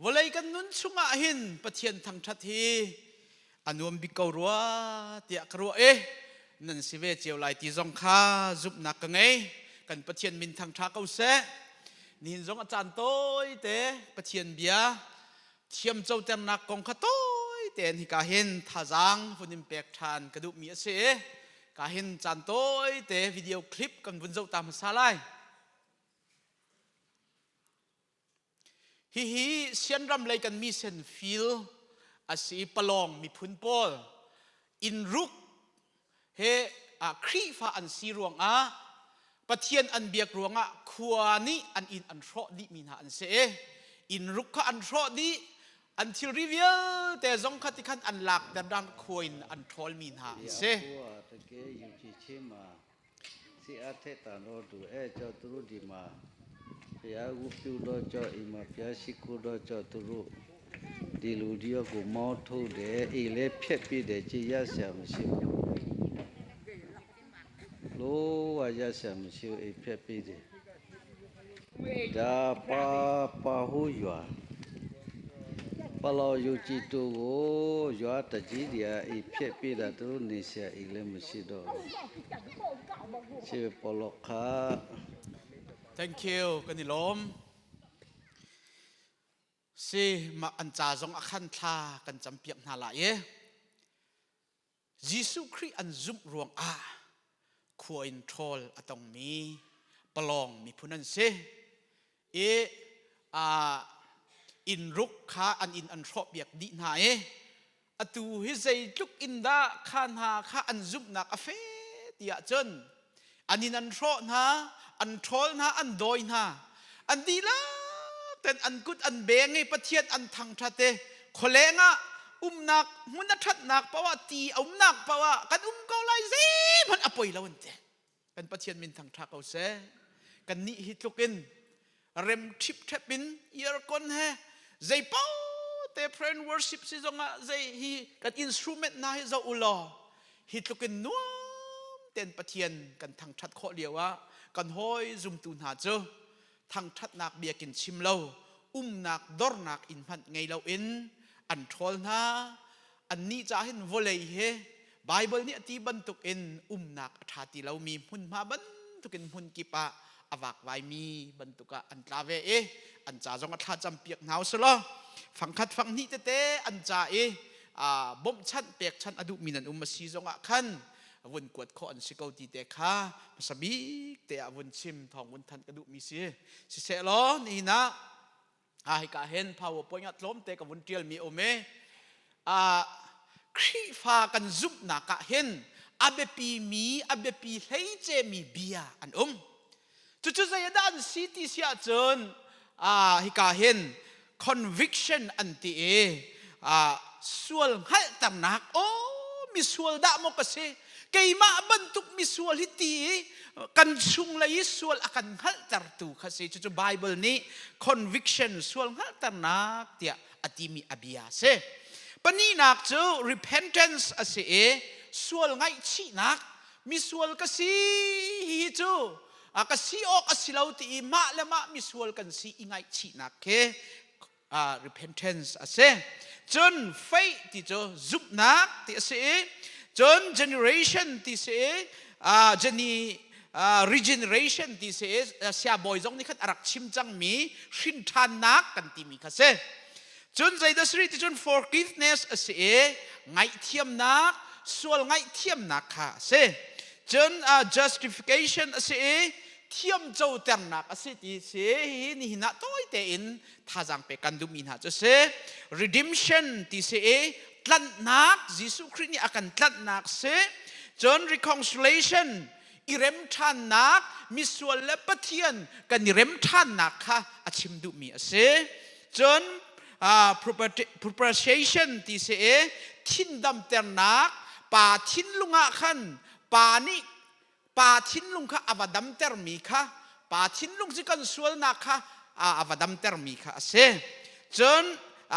Vawlei kan nun chungah hin Pathian thangṭhat hi a nuam bik ko rua tiah ka ruah i nan si ve cio lai ti zong kha zumhnak ka ngei. Kan Pathian min thangṭha ko seh. Nihin zong a caan tawi te Pathian bia thiamcoternak kong kha tawi tein hika hin thazaang vun in pek ṭhan ka duhmi a si i ka hin caan tawi te video clip kan vun zoh ta hmasa lai. Hihi Sianram lei kan mission field a si i Palawng miphun pawl inn ruk he Khrihfa an si ruangah Pathian an biak ruangah khua nih an inn an hrawh dihmi hna an si i inn ruk kha an hrawh dih an thilri vialte zong kha tikhan an lakter dan khua in an ṭhawlmi hna an si. Thank you kan i lawm. Si mah an ca zong a khan thla kan campiak hna lai i Jesuh Khrih an zumh ruangah khua in ṭhawl a tongmi palawng miphun an si i inn ruk kha an inn an hrawhpiak dih hna i atu hi zeitluk in dah kha hna kha an zumhnak a fe ti ahcun an inn an hrawh hna an ṭhawl hna an dawi hna an dihlak ten an kut an beng i Pathian an thangṭhat i khualeng ah umnak hmun a ṭhatnak paoh ah ti a umnak paoh ah kan um ko lai zeihmanh a poi lo an ti kan Pathian min thangṭha ko seh kan nih hi tluk in rem ṭhipṭhep in earcon he zei paoh te friend worship si zongah zei hi kan instrument hna hi zoh u law hi tluk in nuam tein Pathian kan thangṭhat khawh lio ah kan hawi zumtu hna cu thangṭhatnak biakinn chim lo umnak dornak inn hmanh ngei loin an ṭhawl hna annih caah hin vawlei hi Baibal nih a ti bantukin umnak a ṭha ti lomi hmunhma bantukin hmun kip ah a vakvaimi bantuk ah an tla ve i an ca zong a thla campiak hna usih law fangkhat fanghnih tete an ca i bawmhchanh pekchanh a duhmi nan um a si zongah khan vun kuat khawh an si ko ti te kha hmasa bik te ah vun chim thawng vun thanh ka duhmi si siseh law nihin ah hika hin PowerPoint ah tlawmte ka vun ṭialmi a um i Khrihfa kan zumhnak ah hin a biapimi a biapi hleicemi bia an um. Cucu zeidah an si ti si ahcun hika hin conviction an ti i sual hngalhternak aw misual dah maw ka si keimah bantuk misual hi ti i kan chunglei i sual a kan hngalhtertu kha si cucu Bible nih conviction sual hngalhternak tiah a timi a bia a si pahnihnak cu repentance a si i sual ngaihchihnak misual ka si hi cu a ka si awk a si lo ti i mah le mah misual kan si i ngaihchihnak khi repentance a si cun faith ti cu zumhnak ti a si i cun generation ti si i geni regeneration ti si i siabawi zong nih khan a rak chim cangmi hrin ṭhannak kan timi kha si cun zeidah siri ti cun forgiveness a si i ngaihthiamnak sual ngaihthiamnak kha a si cun justification a si i thiamcoternak a si ti si hi nihin ah tawi tein thazaang pek kan duhmi hna cu si redemption ti si i tlanhnak Jesuh Khrih nih a kan tlanhnak si cun reconciliation i rem ṭhannak misual le Pathian kan i rem ṭhannak kha a chim duhmi a si cun propitiation ti si i thindamternak pa thinlung ah khan pa nih pa thinlung kha a va damtermi kha pa thinlung cu kan sualnak kha a va damtermi kha a si cun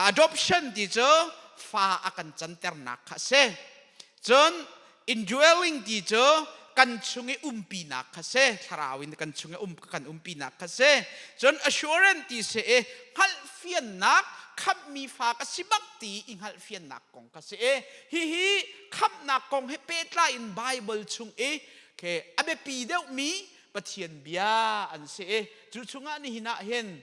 adoption ti cu fa a kan canternak kha a si cun indwelling ti cu kan chung i umpinak kha si thlarau in kan chung i um kan umpinak kha si cun assurance ti si i hngalhfiannak khamhmi fa ka si bak ti i hngalhfiannak kong ka si i hihi khamhnak kong he pehtlai in Bible chung i ke a biapi deuhmi Pathian bia an si i cu chungah nihin ah hin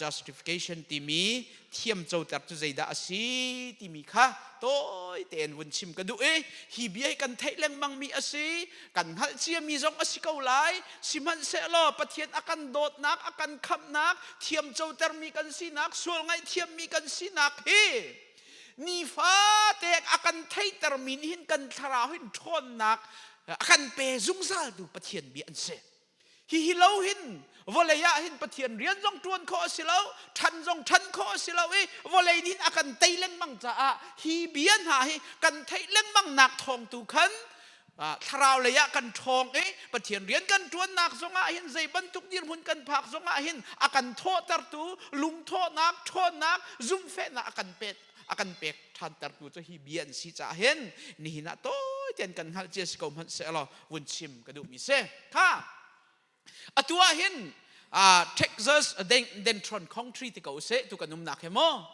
justification timi thiamcoter cu zeidah a si timi kha tawi tein vun chim ka duh i hi bia hi kan theih lengmangmi a si, kan hngalh ciami zong a si ko lai. Sihmanhsehlaw Pathian a kan dawtnak, a kan khamhnak, thiamcotermi kan sinak, sual ngaihthiammi kan sinak hi nifate a kan theihtermi nih hin kan thlarau hin ṭhawnnak a kan pe zungzaltu Pathian bia an si. Hihi lo hin vawlei ah hin Pathian rian zong ṭuan khawh a si lo, ṭhan zong ṭhan khawh a si lo i vawlei nih a kan tei lengmang caah hi bia hna hi kan theih lengmang nak thawng tu khan thlarau lei ah kan ṭhawng i Pathian rian kan ṭuannak zongah hin zei bantuk dirhmun kan phak zongah hin a kan thawhtertu lungthawhnak, ṭhawnnak, zumhfehnak a kan pek a kan pek ṭhantertu cu hi bia an si caah hin nihin ah tawi tein kan hngalh cia si ko hmanh sehlaw vun chim ka duhmi si. Kha atu ah hin Texas Dentron Country ti ko usih tu kan umnak he maw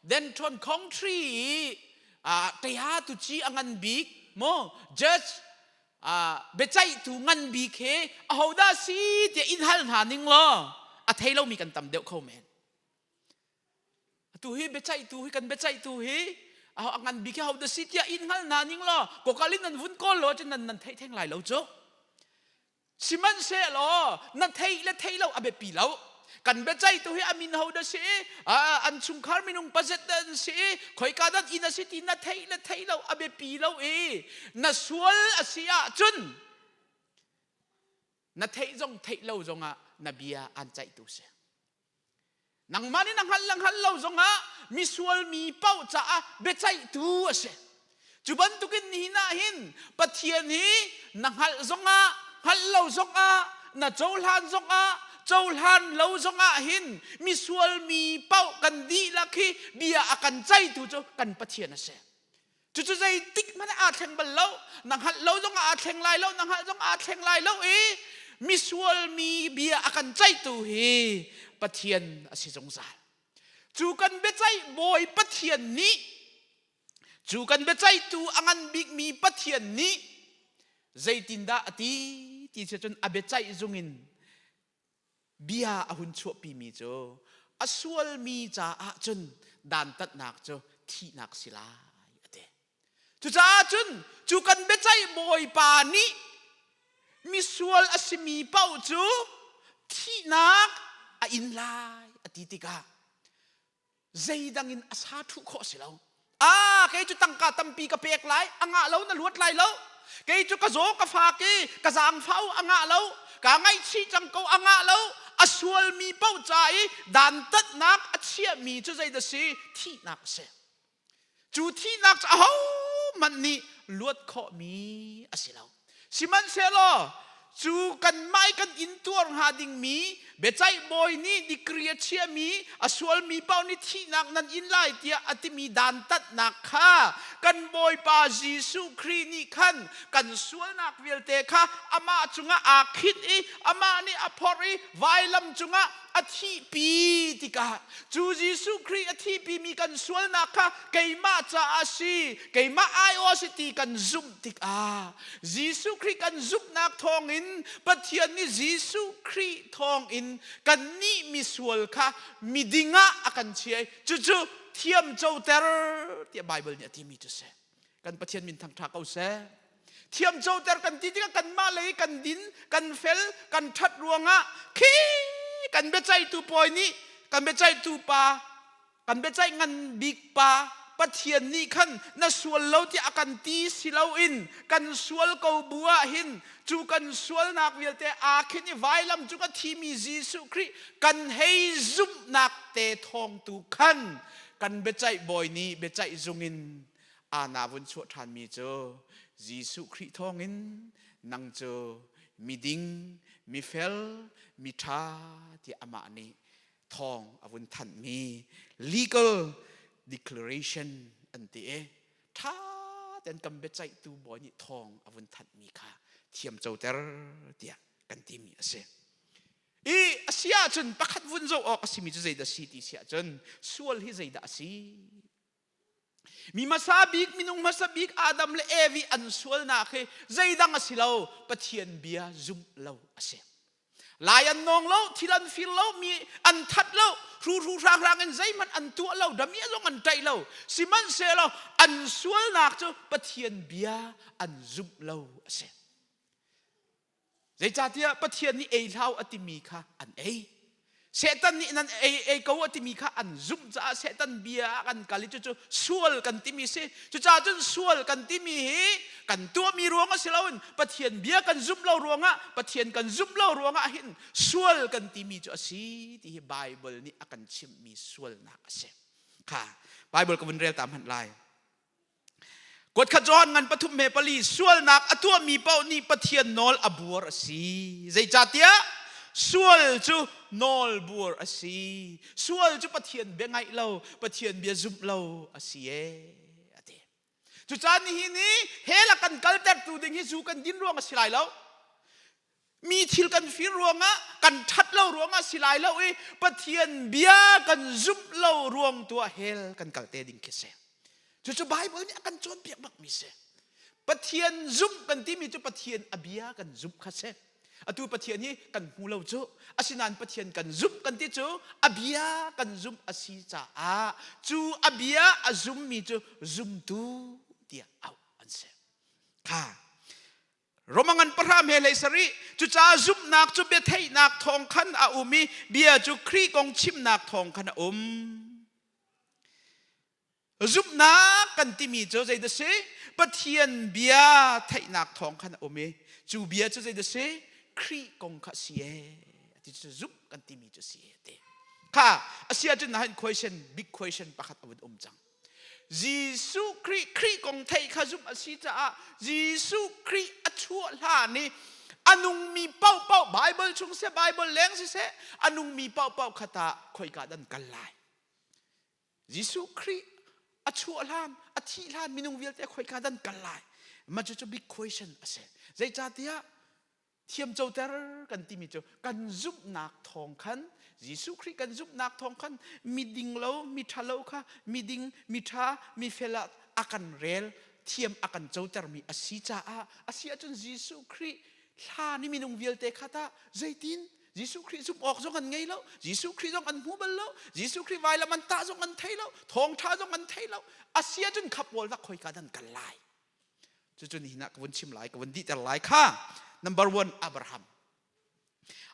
Dentron Country i taya tu ci a ngan bik maw judge biaceihtu ngan bik he ahodah si tiah in hal hna ning law a thei lomi kan tam deuh kho men. Atu hi biaceihtu hi kan biaceihtu hi a ngan bik hi hodah si tiah in hngal hna ning law kokal in nan vun kawl law cun nan nan theih theng lai lo cu. Sihmanhsehlaw na theih le theih lo a biapi lo. Kan biaceihtu hi a min hodah si i an chungkhar minung pazet dah an si i khoika dah inn a si ti na theih le theih lo a biapi lo i na sual a si ahcun na theih zong theih lo zongah na bia an ceihtu si. Nangmah nih na hngalh le hngalh lo zongah misual mi paoh caah biaceihtu a si. Cu bantukin nihin ah hin Pathian hi na hngalh zongah, hngalh lo zongah, na cohlan zongah, cohlan lo zongah hin misual mi paoh kan dihlak hi bia a kan ceihtu cu kan Pathian a si. Cucu zeitik hmanh aa thleng bal lo. Na hngalh lo zongah aa thleng lai lo, na hngalh zong aa thleng lai lo i misual mi bia a kan ceihtu hi Pathian a si zungzal. Cu kan biaceih bawi Pathian nih, cu kan biaceihtu a ngan bikmi Pathian nih zeitindah a ti ti si cun a biaceih zung in bia a hun chuahpimi cu a sualmi caah cun dantatnak cu thihnak si lai a ti. Cucaah cun cu kan biaceih bawipa nih misual a simi paoh cu thihnak a in lai a ti tikah zeidang in a sa thuh khawh si lo. Ah, kei cu tangka tampi ka pek lai, a ngah lo na luat lai lo. Kei cu ka zaw ka fak i ka zaangfau a ngah lo, kaa ngaihchih cang ko a ngah lo. A sualmi paoh ca i dantatnak a chiahmi cu zeidah si? Thihnak a si. Cu thihnak cu ahohmanh nih luat khawhmi a si lo. Sihmanhsehlaw cu kanmah i kan intuar hnga dingmi biaceih bawi nih dikri a chiahmi a sualmi paoh nih thihnak nan in lai tiah a timi dantatnak kha kan Bawipa Jesuh Khrih nih khan kan sualnak vialte kha amah cungah aa khinh i amah nih a phorh i vailam cungah a thihpi tikah cu Jesuh Khrih a thihpimi kan sualnak kha keimah caah a si, keimah aiawh a si ti kan zumh tikah Jesuh Khrih kan zumhnak thawngin Pathian nih Jesuh Khrih thawngin kannih misual kha miding ah a kan chiah i cucu thiamcoter tiah Baibal nih a timi cu a si. Kan Pathian min thangṭha ko seh. Thiamcoter kan ti tikah kanmah lei kan din, kan fel, kan ṭhat ruangah khi kan biaceihtu pawi nih kan biaceihtu pa kan biaceih ngan bik pa Pathian nih khan na sual lo tiah a kan ti si loin kan sual ko bu ah hin cu kan sualnak vialte aa khin i vailam cu ka thimi Jesuh Khrih kan hei zumhnak te thawng tu khan kan biaceih bawi nih biaceih zung in ana vun chuah ṭhanmi cu Jesuh Khrih thawngin nang cu miding, mifel, miṭha tiah amah nih thawng a vun thanhmi legal declaration an ti i ṭha tein kan biaceihtu bawi nih thawng a vun thanhmi kha thiamcoter tiah kan timi a si. I a si ahcun pakhat vun zoh awk a simi cu zeidah si ti si ahcun sual hi zeidah a si? Mi hmasa bik minung hmasa bik Adam le Evi an sualnak hi zeidang a si lo Pathian bia zumh lo a si. Lai an nawng lo, thil an fir lo, mi an that lo, hruhru hranghrang in zeihmanh an tuah lo, damiah zong an ṭaih lo. Sihmanhsehlaw an sualnak cu Pathian bia an zumh lo a si. Zeicahtiah Pathian nih ei hlah u a timi kha an ei. Satan nih nan ei ei ko a timi kha an zumh caah Satan bia ah kan kal i cucu sual kan timi si. Cucaah cun sual kan timi hi kan tuahmi ruang a si loin Pathian bia kan zumh lo ruangah Pathian kan zumh lo ruangah hin sual kan timi cu a si ti hi Bible nih a kan chimhmi sualnak a si. Kha Bible ka vun rel ta hmanh lai. Kuatkhat Johan ngan pathum he pali sualnak a tuahmi paoh nih Pathian nawl a buar a si. Zeicahtiah sual cu nawl buar a si. Sual cu Pathian bia ngaih lo, Pathian bia zumh lo a si ee a ti. Cucaah nihin i hell a kan kaltertu ding hi zu kan din ruang a si lai lo. Mi thil kan fir ruangah kan ṭhat lo ruangah si lai lo i Pathian bia kan zumh lo ruang tu ah hell kan kal te ding khi si. Cucu Bible nih a kan cawnpiak bakmi si. Pathian zumh kan timi cu Pathian a bia kan zumh kha si. Atu Pathian hi kan hmu lo cu. Asinain Pathian kan zumh kan ti cu a bia kan zumh a si caah cu a bia a zummi cu zumtu tiah auh an si. Kha Roma ngan pahra hme hlei sarih cucaah zumhnak cu biatheihnak thawng khan a um i bia cu Khrih kong chimnak thawng khan a um. Zumhnak kan timi cu zeidah si? Pathian bia theihnak thawng khan a um i cu bia cu zeidah si? Khrih kong kha si ee. Ti cu zumh kan timi cu si ee ti. Kha a si ahcun nahin question big question pakhat a vun um cang. Jesuh Khrih Khrih kong theih kha zumh a si caah Jesuh Khrih a chuah hlan i a nungmi paohpaoh Bible chung siseh Bible leng siseh a nungmi paohpaoh kha tah khoika dah an kal lai Jesuh Khrih a chuah hlan a thih hlan minung vialte khoika dah an kal lai mah cucu big question a si zeicahtiah thiamcoter kan timi cu kan zumhnak thawng khan Jesuh Khrih kan zumhnak thawng khan miding lo mi ṭha lo kha miding miṭha mifel ah a kan rel thiam a kan cotermi a si caah a si ahcun Jesuh Khrih hlan i minung vialte kha tah zeitin Jesuh Khrih zumh awk zong an ngei lo Jesuh Khrih zong an hmu bal lo Jesuh Khrih vailam an tah zong an thei lo thawngṭha zong an thei lo a si ahcun kha pawl dah khoika dan kal lai Cucu nihin ah ka vun chim lai, ka vun dihter lai kha. Number one, Abraham.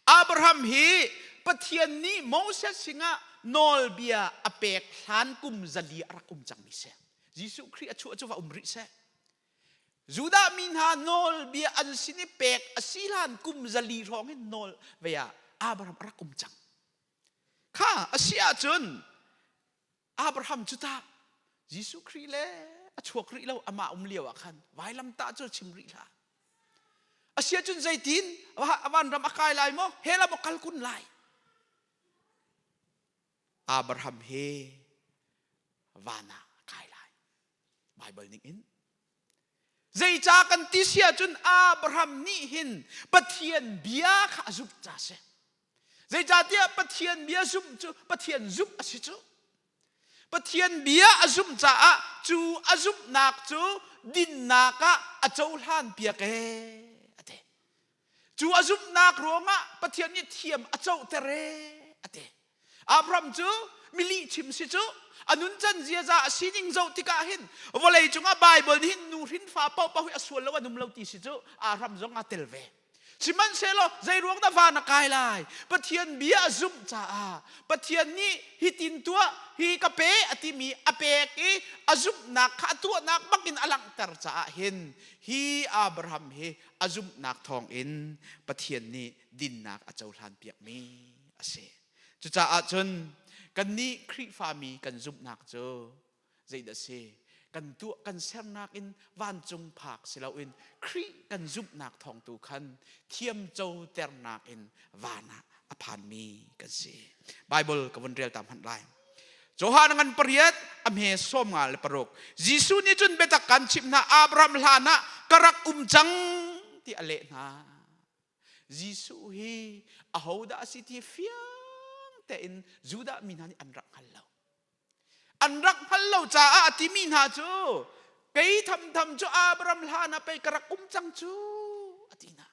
Abraham hi Pathian nih Moses singah nawlbia a pek hlan kum zali a rak um cangmi si. Jesuh Khrih a chuah cu va um rih seh. Judah mi hna nawlbia an sin i pek a si hlan kum zali hrawng hin nawl ve ah Abraham a rak um cang. Kha a si ahcun Abraham cu tah Jesuh Khrih le a chuak rih lo amah um lio ah khan vailamtah cu chim rih hlah. A si ahcun zeitin a vanram a kai lai maw hell ah maw kal kun lai? Abraham he van ah a kai lai. Bible ning in Zeicah kan ti si ahcun Abraham nih hin Pathian bia kha a zumh ca a si. Zeicahtiah Pathian bia zumh cu Pathian zumh a si cu. Pathian bia a zumh caah cu a zumhnak cu dinnak ah a cohlan piak ee a ti. Cu a zumhnak ruangah Pathian nih thiam a cohter ee a ti. Abraham cu mi lihchim si cu a nuncan ziaza a sining zoh tikah hin vawlei cungah Bible nih hin nu hrinfa paohpaoh hi a sual lo an um lo ti si cu Abraham zong aa tel ve. Sihmanhsehlaw zei ruang dah van a kai lai? Pathian bia a zumh caah Pathian nih hitin tuah hi ka pe a timi a pek i a zumhnak kha a tuahnak bakin a langhter caah hin hi Abraham hi a zumhnak thawngin Pathian nih dinnak a cohlan piakmi a si. Cucaah cun kannih Khrihfami kan zumhnak cu zeidah a si? Kan tuah kan sernak in vancung phak si loin Khrih kan zumhnak thawng tu khan thiamcoternak in van ah a phanmi kan si. Bible ka vun rel ta hmanh lai. Johan ngan pariat a hme 56 Jesuh nih cun biatak kan chimh hna Abraham hlan ah ka rak um cang ti a leh hna. Jesuh hi ahodah a si ti fiang tein Judah mi hna nih an rak hngal lo. An rak hngal lo caah a timi hna cu kei thamtham cu Abraham hlan ah pei ka rak um cang cu a ti hna.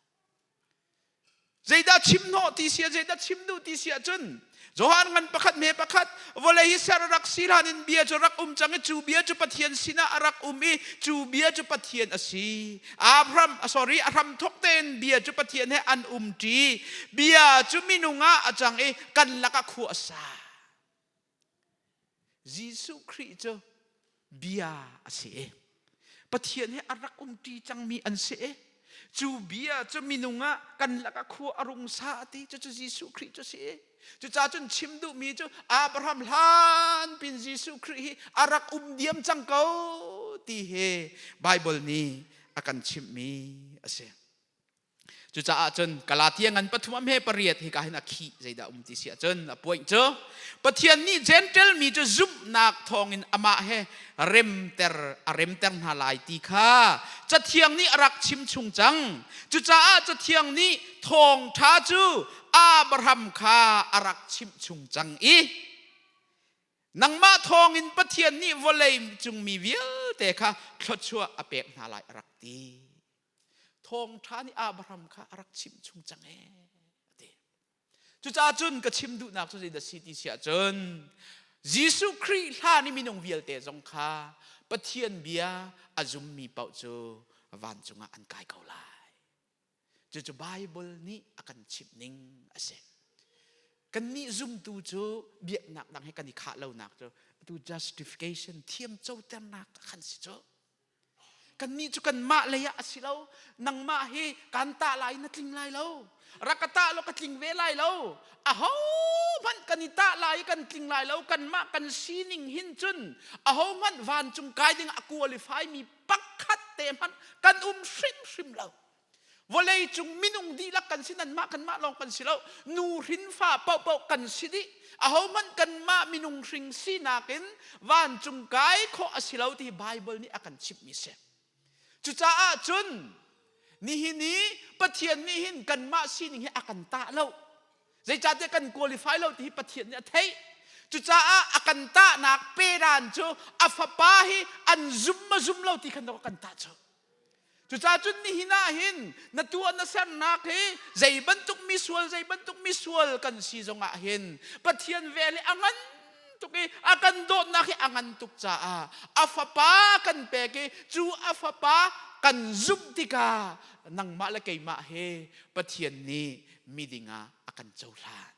Zeidah chim hnawh ti si zeidah chim duh ti si ahcun Johan ngan pakhat me pakhat vawlei hi ser rak si hlan in bia cu rak um cang i cu bia cu Pathian sinah a rak um i cu bia cu Pathian a si. Abraham sorry a hram thok tein bia cu Pathian he an um ṭi. Bia cu minung ah a cang i kan lakah khua a sa. Jesuh Khrih cu bia a si i Pathian he a rak umṭi cangmi an si i cu bia cu minung ah kan lakah khua a rung sa a ti cucu Jesuh Khrih cu a si i cucaah cun chim duhmi cu Abraham hlan pin Jesuh Khrih hi a rak um diam cang ko ti hi Baibal nih a kan chimhmi a si. Cucaah cun Galatia ngan pathum a hme pariat hika hin a khih zeidah um ti si ahcun a point cu Pathian nih Gentel mi cu zumhnak thawngin amah he remter a remter hna lai ti kha Cathiang nih a rak chim chung cang. Cucaah Cathiang nih thawngṭha cu Abraham kha a rak chimh chung cang i nangmah thawngin Pathian nih vawlei cung mi vialte kha thluachuah a pek hna lai a rak ti. Thawngṭha nih Abraham kha a rak chimh chung cang ee a ti. Cucaah cun ka chim duhnak cu zeidah si ti si ahcun Jesuh Khrih hlan i minung vialte zong kha Pathian bia a zummi paoh cu vancung ah an kai ko lai. Cucu Baibal nih a kan chimh ning a si. Kannih zumtu cu biaknak dang he kan i khah lonak cu atu justification thiamcoternak khan si cu. Kannih cu kanmah lei ah a si lo. Nangmah hi kan tah lai na tling lai lo. Rak ka tah law ka tling ve lai lo. Ahohmanh kan i tah lai i kan tling lai lo. Kanmah kan sining hin cun ahohmanh vancung kai ding a qualify mi pakhat te hmanh kan um hrimhrim lo. Vawlei cung minung dihlak kan si nanmah kanmah lawng kan si lo. Nu hrin fa paohpaoh kan si dih. Ahohmanh kanmah minung hring sinak in vancung kai khawh a si lo ti Baibal nih a kan chimhmi si. Cucaah cun nihin i Pathian nih hin kanmah sining hi a kan tah lo. Zeicahtiah kan qualify lo ti hi Pathian nih a theih. Cucaah a kan tahnak pedan cu a fapa hi an zum ma zum lo ti khan a kan tah cu. Cucaah cun nihin ah hin na tuah na sernak hi zei bantuk misual zei bantuk misual kan si zongah hin Pathian vel hi a ngan tuk i a kan dawtnak hi a ngan tuk caah a fapa kan pek i cu a fapa kan zumh tikah nangmah le keimah he Pathian nih miding ah a kan cohlan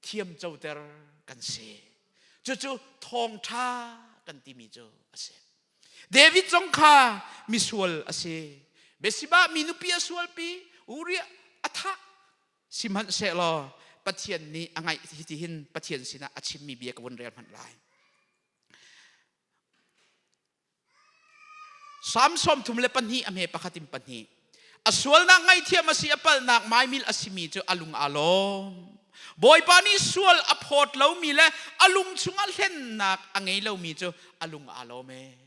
thiam coter kan si. Cucu thawngṭha kan timi cu a si. David zong kha misual a si. Bathsheba mi nupi a sualpi, Uriah a thah. Sihmanhsehlaw Pathian nih a ngaih hitihin Pathian sinah a chimmi bia ka vun rel hmanh lai. Salm 32 a hme pakhat in pahnih. A sualnak ngaihthiam a si, a palhnak maimil a simi cu a lung aa lawm. Bawipa nih sual a phawt lomi le a lung chungah hlennak a ngei lomi cu a lung aa lawm ee.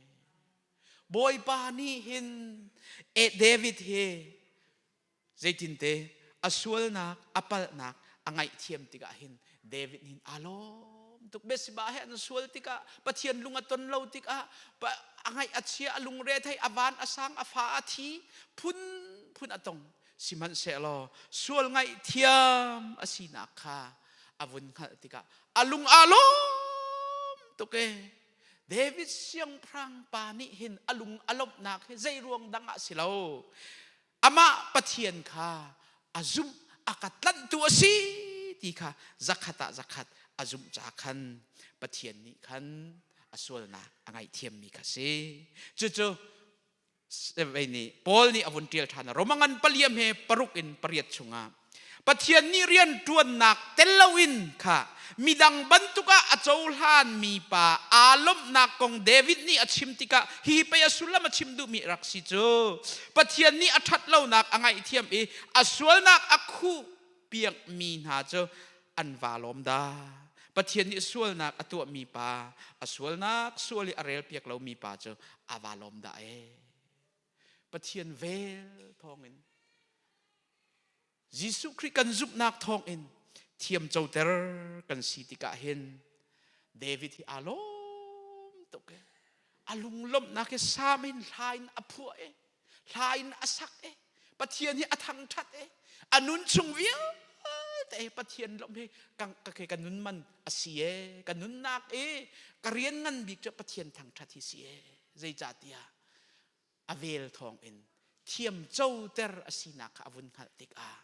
Bawipa nih hin eh David hi Zeitinte a sualnak, a palhnak a ngaihthiam tikah hin David nih aa lawm tuk. Bathsheba he an sual tikah Pathian lung a ton lo tikah a ngaih a chia, a lungre thei, a van a sang, a fa a thi, phunphun a tong. Sihmanhsehlaw sual ngaihthiam a sinak kha a vun hngalh tikah a lung aa lawm tuk ee. David siangpahrang pa nih hin a lung a lawmhnak hi zei ruang dang ah si lo. Amah Pathian kha a zumh a ka tlanhtu a si ti kha zakhat ah zakhat a zumh ca khan Pathian nih khan a sualnak a ngaihthiammi kha si. Cucu vei nih Paul nih a vun ṭial ṭhan. Roma ngan paliam he paruk in pariat chungah Pathian nih rianṭuannak tel loin kha midang bantuk ah a cohlanmi pa aa lawmhnak kong David nih a chim tikah hi pei a sullam a chim duhmi rak si cu. Pathian nih a ṭhatlonak a ngaihthiam i a sualnak a khuh piakmi hna cu an vaa lawm dah. Pathian nih sualnak a tuahmi pa, a sualnak sual i a relpiak lomi pa cu a vaa lawm dah ee. Pathian vel thawngin. Jesuh Khrih kan zumhnak thawngin thiamcoter kan si tikah hin David hi aa lawm tuk i a lunglawmhnak hi sam in hla in a phuah i hla in a sak i Pathian hi a thangṭhat i a nun chung vialte Pathian lawmh hi ka ka nun man a si e ka nunnak i ka rian ngan bik cu Pathian thangṭhat hi si e zeicahtiah a vel thawngin thiamcoter a sinak kha a vun hngalh tikah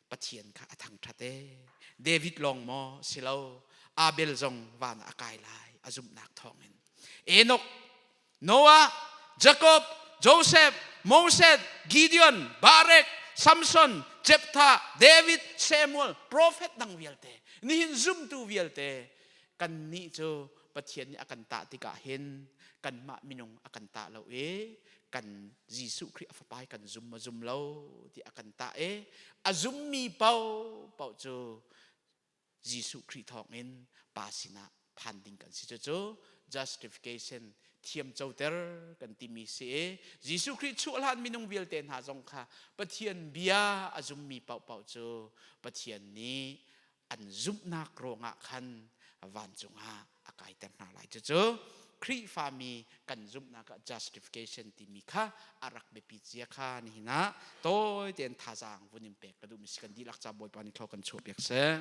Pathian kha a thangṭhat e. David lawng maw si lo, Abel zong van ah a kai lai a zumhnak thawngin. Enoch, Noah, Jacob, Joseph, Moses, Gideon, Barak, Samson, Jephthah, David, Samuel, prophet dang vialte, nihin zumtu vialte kannih cu Pathian nih a kan tah tikah hin kanmah minung a kan tah lo i kan Jesuh Khrih a fapa hi kan zum ma zum lo ti a kan tah i a zummi paohpaoh cu Jesuh Khrih thawngin Pa sinah phan ding kan si. Cucu justification thiamcoter kan timi si i Jesuh Khrih chuah hlan minung vialte hna zong kha Pathian bia a zummi paohpaoh cu Pathian nih an zumhnak ruangah khan vancung ah a kaiter hna lai. Cucu Khrihfami kan zumhnak ah justification timi kha a rak biapi cia kha nihin ah tawi tein thazaang vun in pek ka duhmi si. Kan dihlak ca Bawipa nih thlaw kan chuah piak seh.